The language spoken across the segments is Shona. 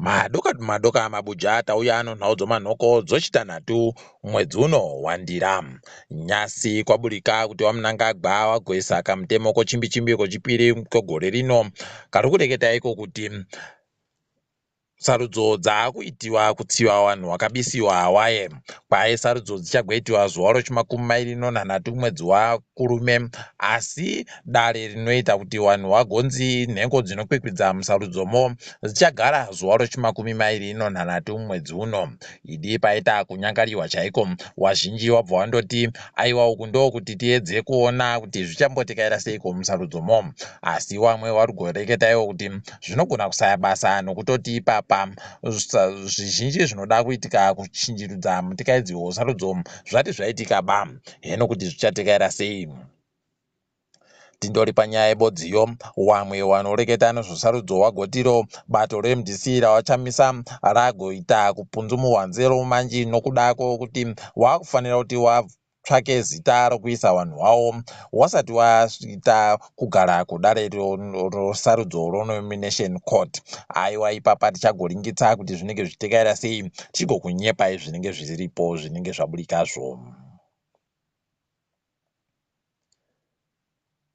Madoka madoka mabuja tauya nenhau dzemanhoko dzechitanhatu mwedzi uno waNdira. Nhasi kwaburika kuti VaMnangagwa vagoisa kamutemo kochimbi chimbi kochipiri kegore rino kari kureketa iko kuti sarudzo dzakuitiwa kutsiva vanhu vakabisiwa waye. Kwai sarudzo dzichagoitiwa zuva rechimakumi mairi nenhanhatu mwedzi waKurume asi dare rinoita kuti vanhu vagonzi nhengo dzinokwikwidza musarudzomo dzichagara zuva rechimakumi mairi nenhanhatu mwedzi uno. Idi paita kunyangariwa chaiko, wazhinji wabva wandoti aiwa uku ndokuti tiedze kuona kuti zvichambotekaira seiko musarudzomo. Asi wamwe wari kureketa iwo kuti zvinogona kusaya basa nokutoti ipapa zvizhinji zvinoda kuitika kuchinjirudza mutekaidzi wesarudzo zvati zvaitika ba heno kuti zvichatekaira sei. Tindori panyaya yebodziyo, wamwe wanoreketa nezvesarudzo wagotiro bato reMDC raVaChamisa ragoita kupunzumurwa nzero manji nokuda kwokuti wakufanira kuti watsvake zita rokuisa vanhu wawo wasati waita kugara kudare rosarudzo ronomination court. Aiwa ipapa tichagoringitsa kuti zvinenge zvichitekaira sei tigokunyepai zvinenge zviripo zvinenge zvaburikazvo.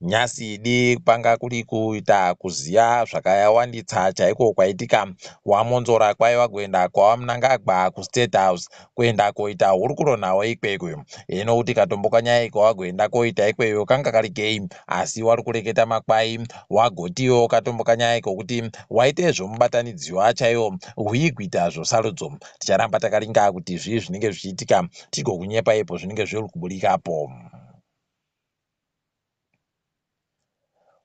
Nhasi idi kwanga kuri kuita kuziya zvakawanditsa chaiko kwaitika. WaMwonzora kwaiva kuenda kwaVaMnangagwa kuState House kuenda koita hurukuro navo ikweyo. Hino kuti katombo kanyaya kawagoenda koita ikweyo kanga kari kei asi wari kureketa makwai wagotiwo katombo kanyaya kokuti waite zvomubatanidziwa chaiwo hwii kuita zvosarudzo. Ticharamba takaringa kuti zvii zvinenge zvichiitika tigokunyepa ipo zvinenge zviri kuburikapo.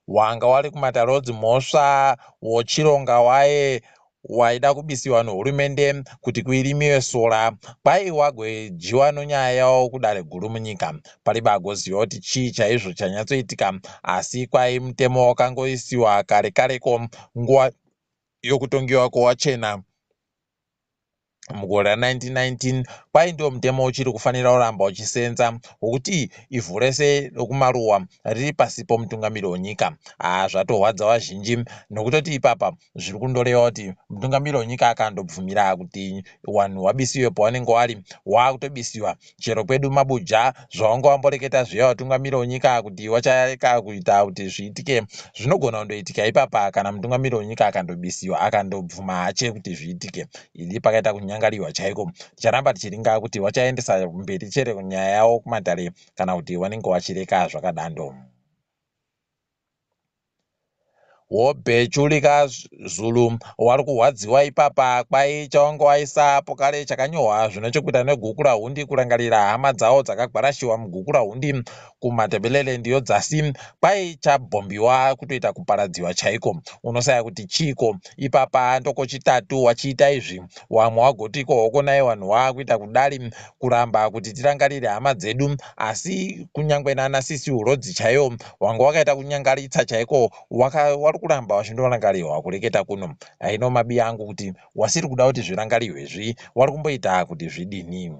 Wanga wari kumatare edzimhosva wochironga waye waida kubisiwa nehurumende kuti kuirimiwe sora kwai wagwejiwa nonyaya yawo kudare guru munyika. Paripo agoziva kuti chii chaizvo chanyatsoitika asi kwai mutemo wakangoisiwa kare kareko nguva yokutongiwa kwowachena mugore ra1919 kwai ndiwo mutemo uchiri kufanira kuramba uchisenza wokuti ivhu rese rokumaruwa riri pasi pomutungamiri wenyika. Haa zvatohwadza vazhinji nokutoti ipapa zviri kundoreva kuti mutungamiri wenyika akandobvumira kuti wanhu wabisiwe pawanenge wari waakutobisiwa chero kwedu mabuja zvawanga wamboreketa zviya vatungamiri wenyika kuti wachareka kuita kuti zviitike zvinogona kundoitika ipapa kana mutungamiri wenyika akandobisiwa akandobvuma hache kuti zviitike Idi pakaita kunyangariwa chaiko. Ticharamba tichiringa kuti vachaendesa mberi chere nyaya yavo kumatare kana kuti vanenge vachireka zvakadando. Wobhechu likaZulu wari kuhwadziwa ipapa kwai chawange waisa apo kare chakanyorwa zvine chekuita neGukurahundi kurangarira hama dzawo dzakagwarashiwa muGukurahundi kuMatabeleland yodzasi kwai chabhombiwa kutoita kuparadziwa chaiko unosaya kuti chiiko ipapa ndokochitatu wachiita izvi wamwe wagoti iko hokonai wanhu waakuita kudari kuramba kuti tirangarire hama dzedu asi kunyangwe nana sisi urodzi chaiwo wanga wakaita kunyangaritsa chaiko wari kuramba wachindorangarirwa kureketa kuno haino mabi angu kuti wasiri kuda kuti zvirangarirwe zvi wari kumboita kuti zvidini.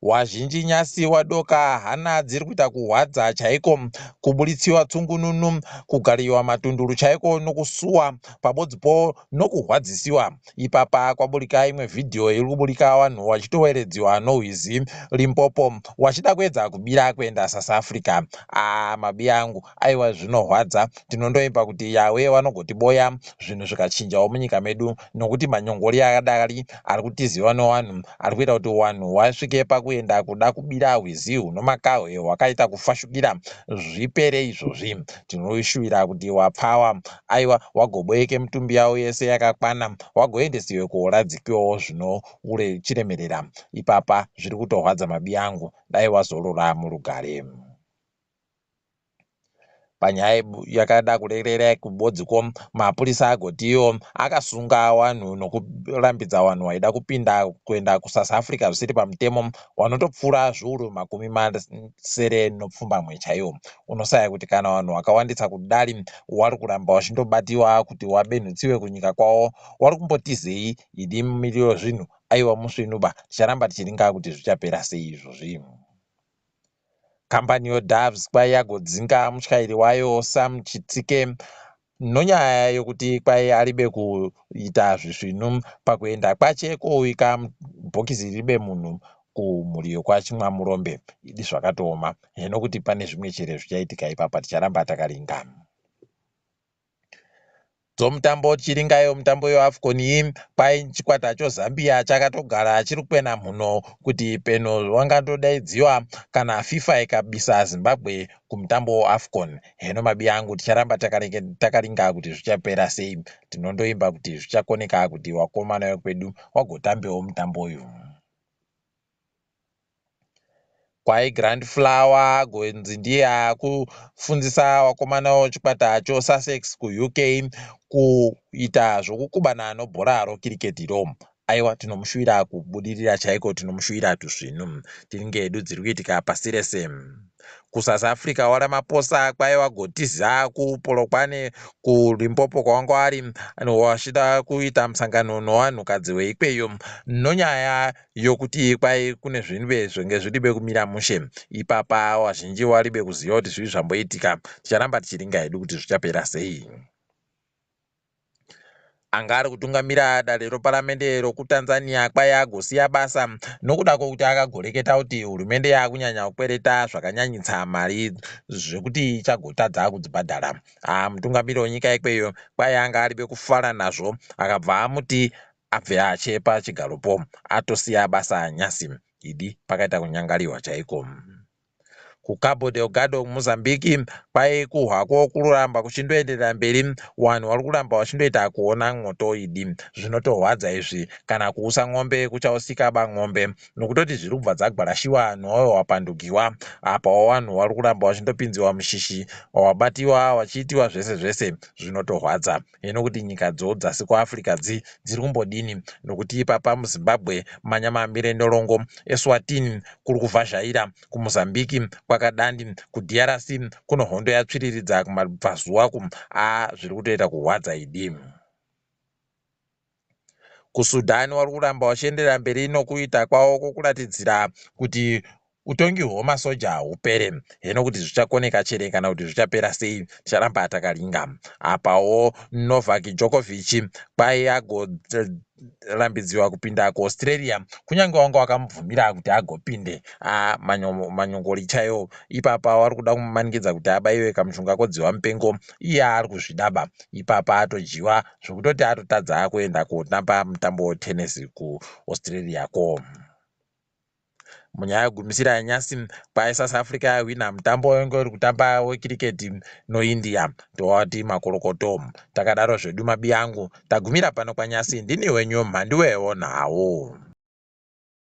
Wazhinji nyasi wadoka hana dziri kuita kuhwadza chaiko kuburitsiwa tsungununu kugariwa matunduru chaiko nokusuwa pabodzipo nokuhwadzisiwa ipapa kwaburika imwe vhidhiyo iri kuburika vanhu vachitoweredziwa nohwizi Limpopo wachida kuedza kubira kuenda South Africa aa mabi angu aiwa zvinohwadza tinondoimba kuti yawe vanogotiboya zvinhu zvikachinjawo munyika medu nokuti manyongori akadari ari kutiziwa newanhu ari kuita kuti wanhu wasvike pakuenda kuda kubira hwizi hunomakahwe hwakaita kufashukira zvipere izvozvi tinoshuvira kuti wapfawa aiwa wagoboeke mitumbi yawo yese yakakwana wagoendesiwe kuhoradzikiwawo zvino ure chiremerera ipapa zviri kutorwadza mabi angu dai wazorora murugare. Panyaya yakada kurerera kubodziko mapurisa agotiwo akasunga vanhu nokurambidza vanhu vaida kupinda kuenda kuSouth Africa zvisiri pamutemo vanotopfuura zviuru makumi masere nopfumbamwe chaiwo. Unosaya kuti kana vanhu vakawandisa kudari wari kuramba wachindobatiwa kuti wabenhutsiwe kunyika kwavo wari kumbotizei idi mumiriro wezvinhu aiwa musvinuba ticharamba tichiringa kuti zvichapera sei izvozvi. Kambani yoDoves kwai yagodzinga mutyairi wayo Sam Chitsike. Nonyaya yokuti kwai aribe kuita zvisvinu pakuenda kwache kouika bhokisi riribe munhu kumhuri yokwaChimwamurombe. Idi zvakatooma. Hino kuti pane zvimwe chere zvichaitika ipapa ticharamba takaringa. Dzomutambo tichiringayo mutambo weAfcon iyi kwai chikwata choZambia chakatogara chiri kwena mhuno kuti peno wangatodaidziwa kana FIFA ikabisa Zimbabwe kumutambo weAfcon. Heno mabiya angu ticharamba takaringa kuti zvichapera sei. Tinondoimba kuti zvichakoneka kuti wakomana wekwedu wagotambewo mutambo uyu. Kwai Grant Flower gonzi ndiye akufundzisa wakomana wechikwata choSussex kuUK kuita zvokukubana nobhora rokiriketi ro. Aiwa tinomushuvira kubudirira chaiko tinomushuvira tusvinu. Tinge hedu dziri kuitika pasi rese. KuSouth Africa waRamaphosa kwai wagotiza kuPolokwane kuLimpopo kwawanga wari wachida kuita musangano nowanhukadzi weikweyo nonyaya yokuti kwai kune zvinve zvenge zviribe kumira mushe ipapa wazhinji waribe kuziva kuti zvii zvamboitika ticharamba tichiringa hedu kuti zvichapera sei. Anga ari kutungamira dare roparamende rokuTanzania kwai agosiya basa nokuda kwokuti akagoreketa kuti hurumende yakunyanya kukwereta zvakanyanyitsa mari zvekuti ichagotadza kudzibhadhara. Ah, mutungamiri wenyika ikweyo kwai anga aribe kufara nazvo akabva amuti abve ache pachigaropo atosiya basa nyasi. Idi pakaita kunyangariwa chaiko. KuCabo Delgado kuMozambique kwai kuhwako kuramba kuchindoenderera mberi wanhu wari kuramba wachindoita kuona mwoto idi. Zvinotorwadza izvi kana kuusa n'ombe kuchausika ba n'ombe nokutoti zviri kubva dzagwarashiwa nowe wapandukiwa. Apawo wanhu wari kuramba wachindopinziwa mushishi wabatiwa wachiitiwa zvese zvese zvinotorwadza. Hino kuti nyika dzo dzasi kuAfrica dzi dziri kumbodini nokuti ipapa muZimbabwe manyama amire nerongo Eswatini kuri kuvhazhaira kuMozambique kwakadandi kuDRC kuno hondo yatsviriridza kumabvazuva ku a zviri kutoita kurwadza idi. KuSudan vari kuramba vachienderera mberi nokuita kwavo kwokuratidzira kuti utongi hwemasoja hupere. Heno kuti zvichakoneka chere kana kuti zvichapera sei ticharamba takaringa. Apawo Novak Djokovic kwai agorambidziwa kupinda kuAustralia kunyange wanga wakamubvumira kuti agopinde. Ah, manyongori chaiwo ipapa wari kuda kumumanikidza kuti abaiwe kamushonga kodziwa mupengo iye ari kuzvidaba ipapa atodyiwa zvekutoti atotadza kuenda kotamba mutambo wetenesi kuAustralia ko. Munyaya yekugumisira yanyasi kwai South Africa yahwina mutambo wainge uri kutamba wekiriketi noIndia towati makorokoto. Takadaro zvedu mabiyangu tagumira pano kwanyasi ndini wenyu mhanduwewo nhau.